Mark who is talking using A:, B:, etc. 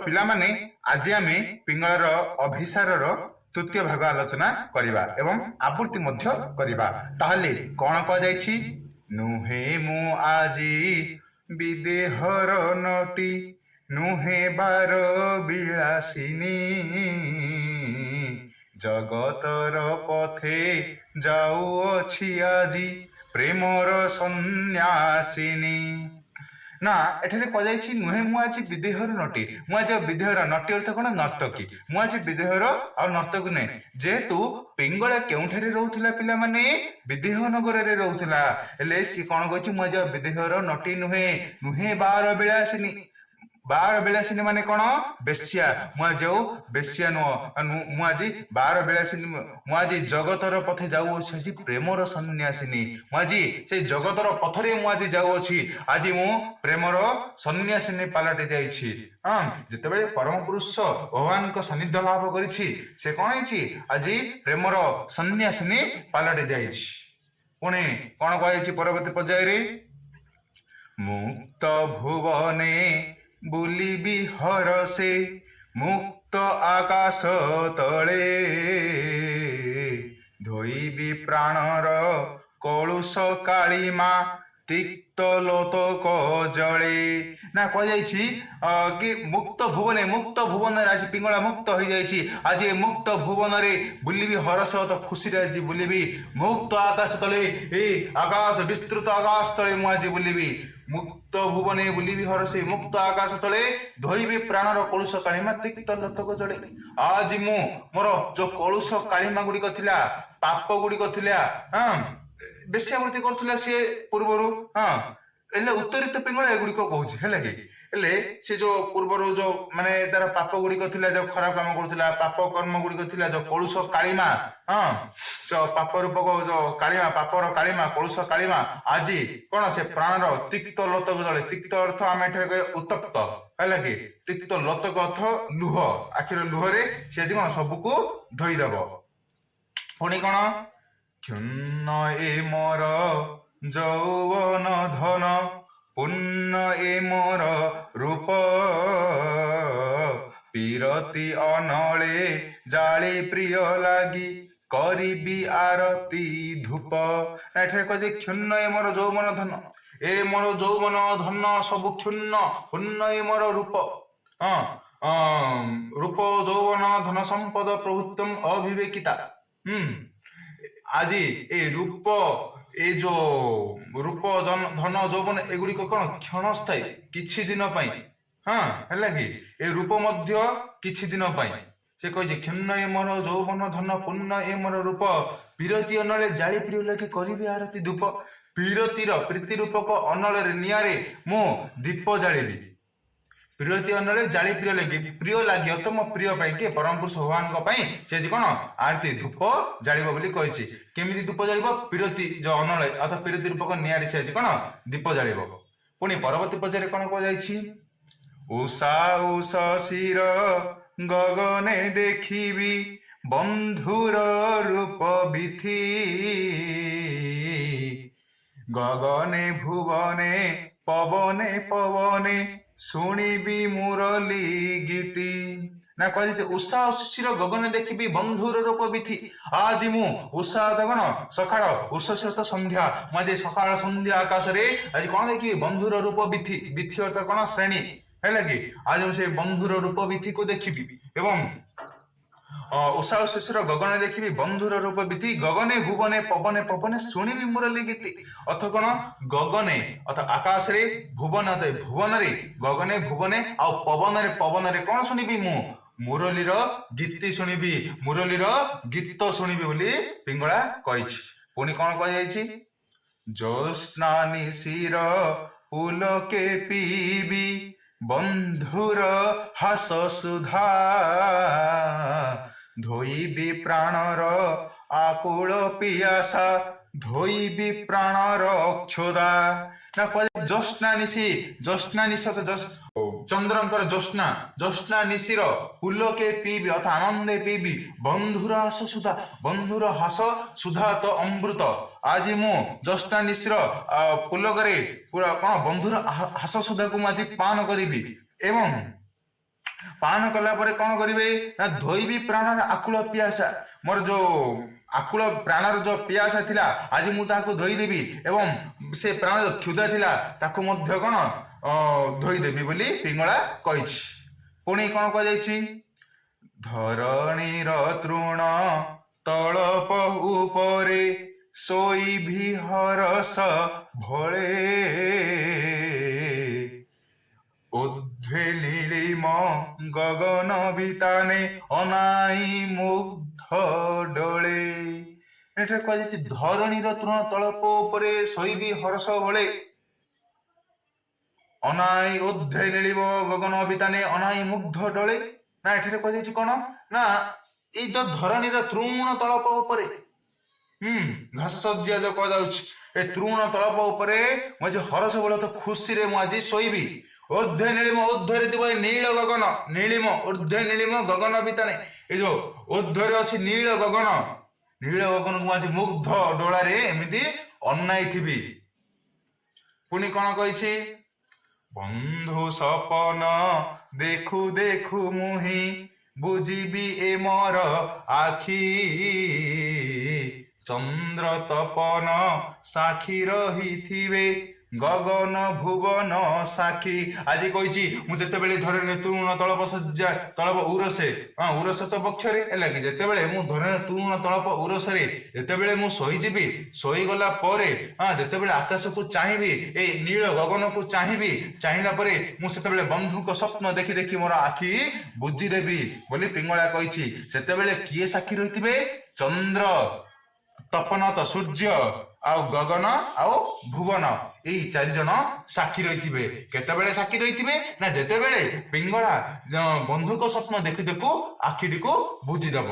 A: ପିଲାମାନେ, ଆଜି ଆମେ ପିଙ୍ଗଳର ଅଭିସାରର ତୃତୀୟ ଭାଗ ଆଲୋଚନା କରିବା ଏବଂ ଆବୃତ୍ତି ମଧ୍ୟ କରିବା। ତାହେଲେ କଣ କୁହାଯାଇଛି? ନୁହେଁ ମୁଁ ଆଜି ବିଦେହର ନଟି, ନୁହେଁ ବାର ବିଳାସିନୀ, ଜଗତର ପଥେ ଯାଉଅଛି ଆଜି ପ୍ରେମର ସନ୍ନ୍ୟାସିନୀ। ନା, ଏଠାରେ କୁହାଯାଇଛି, ନୁହେଁ ମୁଁ ଆଜି ବିଦେହର ନଟି। ମୁଁ ଆଜି ଆଉ ବିଦେହର ନଟି ଅର୍ଥ କଣ? ନର୍ତ୍ତକୀ। ମୁଁ ଆଜି ବିଦେହର ଆଉ ନର୍ତ୍ତକୀ ନୁହେଁ। ଯେହେତୁ ପିଙ୍ଗଳା କେଉଁଠାରେ ରହୁଥିଲା ପିଲାମାନେ? ବିଦେହ ନଗରରେ ରହୁଥିଲା। ହେଲେ ସିଏ କଣ କହିଛି? ମୁଁ ଆଜି ଆଉ ବିଦେହର ନଟି ନୁହେଁ, ନୁହେଁ ବାର ବିଳାସିନୀ। ବାର ବିଳାସିନୀ ମାନେ କଣ? ବେଶ୍ୟା। ମୁଁ ଆଜି ଆଉ ବେଶ୍ୟା ନୁହଁ, ମୁଁ ଆଜି ବାର ବିଳାସିନୀ। ମୁଁ ଆଜି ଜଗତର ପଥେ ଯାଉଅଛି ଆଜି ପ୍ରେମର ସନ୍ନ୍ୟାସିନୀ। ମୁଁ ଆଜି ସେଇ ଜଗତର ପଥରେ ମୁଁ ଆଜି ଯାଉଅଛି। ଆଜି ମୁଁ ପ୍ରେମର ସନ୍ନ୍ୟାସିନୀ ପାଲଟି ଯାଇଛି। ହଁ, ଯେତେବେଳେ ପରମ ପୁରୁଷ ଭଗବାନଙ୍କ ସାନ୍ନିଧ୍ୟ ଲାଭ କରିଛି, ସେ କଣ ହେଇଛି? ଆଜି ପ୍ରେମର ସନ୍ନ୍ୟାସିନୀ ପାଲଟି ଯାଇଛି। ପୁଣି କଣ କୁହାଯାଇଛି ପରବର୍ତ୍ତୀ ପର୍ଯ୍ୟାୟରେ? ମୁକ୍ତ ଭୁବନେ ବୁଲିବି ହରସେ ମୁକ୍ତ ଆକାଶ ତଳେ, ଧୋଇବି ପ୍ରାଣର କଳୁଷ କାଳିମା ତିକ୍ତ ଲୋତକ ଜଳେ। ନା, କୁହାଯାଇଛି କି ମୁକ୍ତ ଭୁବନେ, ମୁକ୍ତ ଭୁବନରେ ଆଜି ପିଙ୍ଗଳା ମୁକ୍ତ ହେଇଯାଇଛି। ଆଜି ଏ ମୁକ୍ତ ଭୁବନରେ ବୁଲିବି ହରସ ତ ଖୁସିରେ ଆଜି ବୁଲିବି। ମୁକ୍ତ ଆକାଶ ତଳେ, ଏ ଆକାଶ, ବିସ୍ତୃତ ଆକାଶ ତଳେ ମୁଁ ଆଜି ବୁଲିବି। ମୁକ୍ତ ଭୁବନେ ବୁଲିବି ହରସେ ମୁକ୍ତ ଆକାଶ ତଳେ, ଧୋଇବି ପ୍ରାଣର କଳୁଷ କାଳିମା ତିକ୍ତ ଲୋତକ ଜଳେ। ଆଜି ମୁଁ ମୋର ଯୋଉ କଳୁଷ କାଳିମା ଗୁଡିକ ଥିଲା, ପାପ ଗୁଡିକ ଥିଲା, ହଁ, ବେଶ୍ୟାବୃତ୍ତି କରୁଥିଲା ସିଏ ପୂର୍ବରୁ। ହଁ, ହେଲେ ଉତ୍ତରିତ ପିଙ୍ଗଳ ଏଗୁଡିକ କହୁଛି, ହେଲା କି? ହେଲେ ସେ ଯୋଉ ପୂର୍ବରୁ ଯୋଉ ମାନେ ତାର ପାପ ଗୁଡିକ ଥିଲା, ଯୋଉ ଖରାପ କାମ କରୁଥିଲା, ପାପ କର୍ମ ଗୁଡିକ ଥିଲା, ଯୋଉ କଳୁଷ କାଳିମା, ହଁ, ସେ ପାପ ରୂପକ ଯୋଉ କାଳିମା, ପାପର କାଳିମା, କଳୁଷ କାଳିମା, ଆଜି କଣ ସେ ପ୍ରାଣର ତିକ୍ତ ଲୋତକ ଜଳେ। ତିକ୍ତ ଅର୍ଥ ଆମେ ଏଠାରେ କହିବା ଉତ୍ତପ୍ତ, ହେଲା କି? ତିକ୍ତ ଲୋତକ ଅର୍ଥ ଲୁହ, ଆଖିର ଲୁହରେ ସେ ଆଜି କଣ ସବୁକୁ ଧୋଇଦବ। ପୁଣି କଣ? କ୍ଷୁଣ୍ଣ ଏ ମୋର ଯୌବନ ଧନ, ପୂର୍ଣ୍ଣ ଏ ମୋର ରୂପ, ପୀରତି ଅନଳେ ଜାଳି ପ୍ରିୟ ଲାଗି କରିବି ଆରତି ଧୂପ। ନା, ଏଠାରେ କୁହାଯାଏ, କ୍ଷୁଣ୍ଣ ଏ ମୋର ଯୌବନ ଧନ, ଏ ମୋର ଯୌବନ ଧନ ସବୁ କ୍ଷୁଣ୍ଣ। ପୂର୍ଣ୍ଣ ଏ ମୋର ରୂପ। ହଁ, ରୂପ ଯୌବନ ଧନ ସମ୍ପଦ ପ୍ରଭୁତ୍ୱ ଅବିବେକିତା। ଆଜି ଏ ରୂପ, ଏ ଯୋଉ ରୂପ, ଧନ, ଯୌବନ, ଏଗୁଡିକ କଣ? କ୍ଷଣସ୍ଥାୟୀ, କିଛି ଦିନ ପାଇଁ। ହଁ, ହେଲା କି? ଏ ରୂପ ମଧ୍ୟ କିଛି ଦିନ ପାଇଁ। ସେ କହିଛି, କ୍ଷୁଣ୍ଣ ଏ ମୋର ଯୌବନ ଧନ, ପୂର୍ଣ୍ଣ ଏ ମୋର ରୂପ, ପୀରତି ଅନଳେ ଜାଳି ପ୍ରିୟ ଲାଗି କରିବି ଆରତି ଧୂପ। ପୀରତିର ପ୍ରୀତି ରୂପକ ଅନଳରେ, ନିଆଁରେ ମୁଁ ଦୀପ ଜାଳିବି। ପ୍ରିୟତି ଅନଳେ ଜାଳି ପ୍ରିୟ ଲାଗି, ପ୍ରିୟ ଲାଗି ଅର୍ଥ ମୋ ପ୍ରିୟ ପାଇଁ। କିଏ? ପରମ ପୁରୁଷ ଭଗବାନଙ୍କ ପାଇଁ ସେ ଆଜି କଣ ଆରତି ଧୂପ ଜାଳିବ ବୋଲି କହିଛି। କେମିତି ଧୂପ ଜାଳିବ? ପୀରତି ଯୋଉ ଅନଳେ ଅର୍ଥ ପୀରତି ରୂପକ ନିଆଁରେ ସେ ଆଜି କଣ ଦୀପ ଜାଳିବ। ପୁଣି ପରବର୍ତ୍ତୀ ପର୍ଯ୍ୟାୟରେ କଣ କୁହାଯାଇଛି? ଉଷା ଉଷସିର ଗଗନେ ଦେଖିବି ବନ୍ଧୁର ରୂପ ବିଥି, ଗଗନେ ଭୁବନେ ପବନେ ପବନେ ଶୁଣିବି ମୁରଲୀ ଗୀତି। ନା, କୁହାଯାଇଛି, ଉଷା ଶିଶିର ଗଗନେ ଦେଖିବି ବନ୍ଧୁର ରୂପ ବିଥି। ଆଜି ମୁଁ ଉଷା ଅର୍ଥ କଣ? ସକାଳ। ଉଷସୀ ଅର୍ଥ ସନ୍ଧ୍ୟା। ମୁଁ ଆଜି ସକାଳ ସନ୍ଧ୍ୟା ଆକାଶରେ ଆଜି କଣ ଦେଖିବି? ବନ୍ଧୁର ରୂପ ବିଥି। ବିଥି ଅର୍ଥ କଣ? ଶ୍ରେଣୀ, ହେଲା କି? ଆଜି ମୁଁ ସେ ବନ୍ଧୁର ରୂପ ବିଥିକୁ ଦେଖିବି ଏବଂ ଉଷା ଓ ଶିଶିର ଗଗନେ ଦେଖିବି ବନ୍ଧୁର ରୂପ ବିଥି, ଗଗନେ ଭୁବନେ ପବନେ ପବନେ ଶୁଣିବି ମୁରଲୀ ଗୀତି। ଅର୍ଥ କଣ? ଗଗନେ ଅର୍ଥ ଆକାଶରେ, ଭୁବନ ଅର୍ଥ ଭୁବନରେ, ଗଗନେ ଭୁବନେ ଆଉ ପବନରେ ପବନରେ କଣ ଶୁଣିବି ମୁଁ? ମୁରଲୀର ଗୀତି ଶୁଣିବି, ମୁରଲୀର ଗୀତ ଶୁଣିବି ବୋଲି ପିଙ୍ଗଳା କହିଛି। ପୁଣି କଣ କୁହାଯାଇଛି? ଜ୍ୟୋତ୍ସ୍ନା ନିଶିର ପୁଲକେ ପିଇବି ବନ୍ଧୁର ହାସ ସୁଧା, ଧୋଇବି ପ୍ରାଣର ଆକୁଳ ପିଆସା, ଧୋଇବି ପ୍ରାଣର କ୍ଷୁଧା। ନା, କୁହାଯାଏ ଜ୍ୟୋତ୍ସ୍ନା ନିଶି, ଜ୍ୟୋତ୍ସ୍ନା ନିଶି ଅର୍ଥ ଚନ୍ଦ୍ରଙ୍କର ଜ୍ୟୋତ୍ସ୍ନା, ଜ୍ୟୋତ୍ସ୍ନା ନିଶିର ପୁଲକେ ପିଇବି ଅର୍ଥ ଆନନ୍ଦେ ପିଇବି ବନ୍ଧୁର ହାସ ସୁଧା। ବନ୍ଧୁର ହାସ ସୁଧା ତ ଅମୃତ। ଆଜି ମୁଁ ଜ୍ୟୋତ୍ସ୍ନା ନିଶିର ପୁଲକରେ ପୁରା କଣ ବନ୍ଧୁର ହାସ ସୁଧାକୁ ମୁଁ ଆଜି ପାନ କରିବି ଏବଂ ପାନ କଲା ପରେ କଣ କରିବେ ନା ଧୋଇବି ପ୍ରାଣର ଆକୁଳ ପିଆସା। ମୋର ଯୋଉ ଆକୁଳ ପ୍ରାଣର ଯୋଉ ପିଆସା ଥିଲା, ଆଜି ମୁଁ ତାହାକୁ ଧୋଇଦେବି ଏବଂ ସେ ପ୍ରାଣ ଯୋଉ କ୍ଷୁଧା ଥିଲା, ତାକୁ ମଧ୍ୟ କଣ ଧୋଇଦେବି ବୋଲି ପିଙ୍ଗଳା କହିଛି। ପୁଣି କଣ କୁହାଯାଇଛି? ଧରଣୀର ତୃଣ ତଳପ ଉପରେ ଶୋଇବି ହରସ ଭୋଳେ, ଊର୍ଦ୍ଧ୍ୱେ ନୀଳିମ ଗଗନ ବିତାନେ ଅନାଇ ମୁଗ୍ଧ ଡୋଳେ। ଏଠାରେ କୁହାଯାଇଛି, ଧରଣୀର ତୃଣ ତଳପ ଉପରେ ଶୋଇବି ହରସ ଭୋଳେ, ଅନାଇ ଊର୍ଦ୍ଧ୍ୱେ ନୀଳିମ ଗଗନ ବିତାନେ ଅନାଇ ମୁଗ୍ଧ ଡୋଳେ। ନା, ଏଠାରେ କୁହାଯାଇଛି କଣ ନା ଏଇ ଯୋଉ ଧରଣୀର ତୃଣ ତଳପ ଉପରେ, ଘାସ ଶଯ୍ୟା ଯୋଉ କୁହାଯାଉଛି, ଏ ତୃଣ ତଳପ ଉପରେ ମୁଁ ଆଜି ହରସ ଭୋଳେ ତ ଖୁସିରେ ମୁଁ ଆଜି ଶୋଇବି। ଊର୍ଦ୍ଧ୍ୱେ ନୀଳିମ, ଊର୍ଦ୍ଧ୍ୱରେ ଥିବ ଏ ନୀଳ ଗଗନ, ନୀଳିମ, ଊର୍ଦ୍ଧ୍ୱେ ନୀଳିମ ଗଗନ ବିତାନେ, ଏ ଯୋଉ ଊର୍ଦ୍ଧ୍ୱରେ ଅଛି ନୀଳ ଗଗନ, ନୀଳ ଗଗନକୁ ମୁଁ ଆଜି ମୁଗ୍ଧ ଡୋଳାରେ ଏମିତି ଅନାଇଥିବି। ପୁଣି କଣ କହିଛି? ବନ୍ଧୁ ସପନ ଦେଖୁ ଦେଖୁ ମୁହିଁ ବୁଜିବି ଏ ମୋର ଆଖି, ଚନ୍ଦ୍ର ତପନ ସାକ୍ଷୀ ରହିଥିବେ ଗଗନ ଭୁବନ ସାକ୍ଷୀ। ଆଜି କହିଛି, ମୁଁ ଯେତେବେଳେ ଧରଣୀ ତୃଣ ତଳପ ଶଯ୍ୟା ତଳପ ଉରସେ, ହଁ, ଉରସ ତ ବକ୍ଷରେ ହେଲା କି, ଯେତେବେଳେ ମୁଁ ଧରଣୀ ତୃଣ ତଳପ ଉରସରେ ଯେତେବେଳେ ମୁଁ ଶୋଇଯିବି, ଶୋଇଗଲା ପରେ, ହଁ, ଯେତେବେଳେ ଆକାଶକୁ ଚାହିଁବି, ଏଇ ନୀଳ ଗଗନକୁ ଚାହିଁବି, ଚାହିଁଲା ପରେ ମୁଁ ସେତେବେଳେ ବନ୍ଧୁଙ୍କ ସ୍ୱପ୍ନ ଦେଖି ଦେଖି ମୋର ଆଖି ବୁଜିଦେବି ବୋଲି ପିଙ୍ଗଳା କହିଛି। ସେତେବେଳେ କିଏ ସାକ୍ଷୀ ରହିଥିବେ? ଚନ୍ଦ୍ର, ତପନ ତ ସୂର୍ଯ୍ୟ, ଆଉ ଗଗନ ଆଉ ଭୁବନ, ଏଇ ଚାରି ଜଣ ସାକ୍ଷୀ ରହିଥିବେ। କେତେବେଳେ ସାକ୍ଷୀ ରହିଥିବେ ନା ଯେତେବେଳେ ପିଙ୍ଗଳା ବନ୍ଧୁଙ୍କ ସ୍ୱପ୍ନ ଦେଖୁ ଦେଖୁ ଆଖିଟିକୁ ବୁଜିଦବ।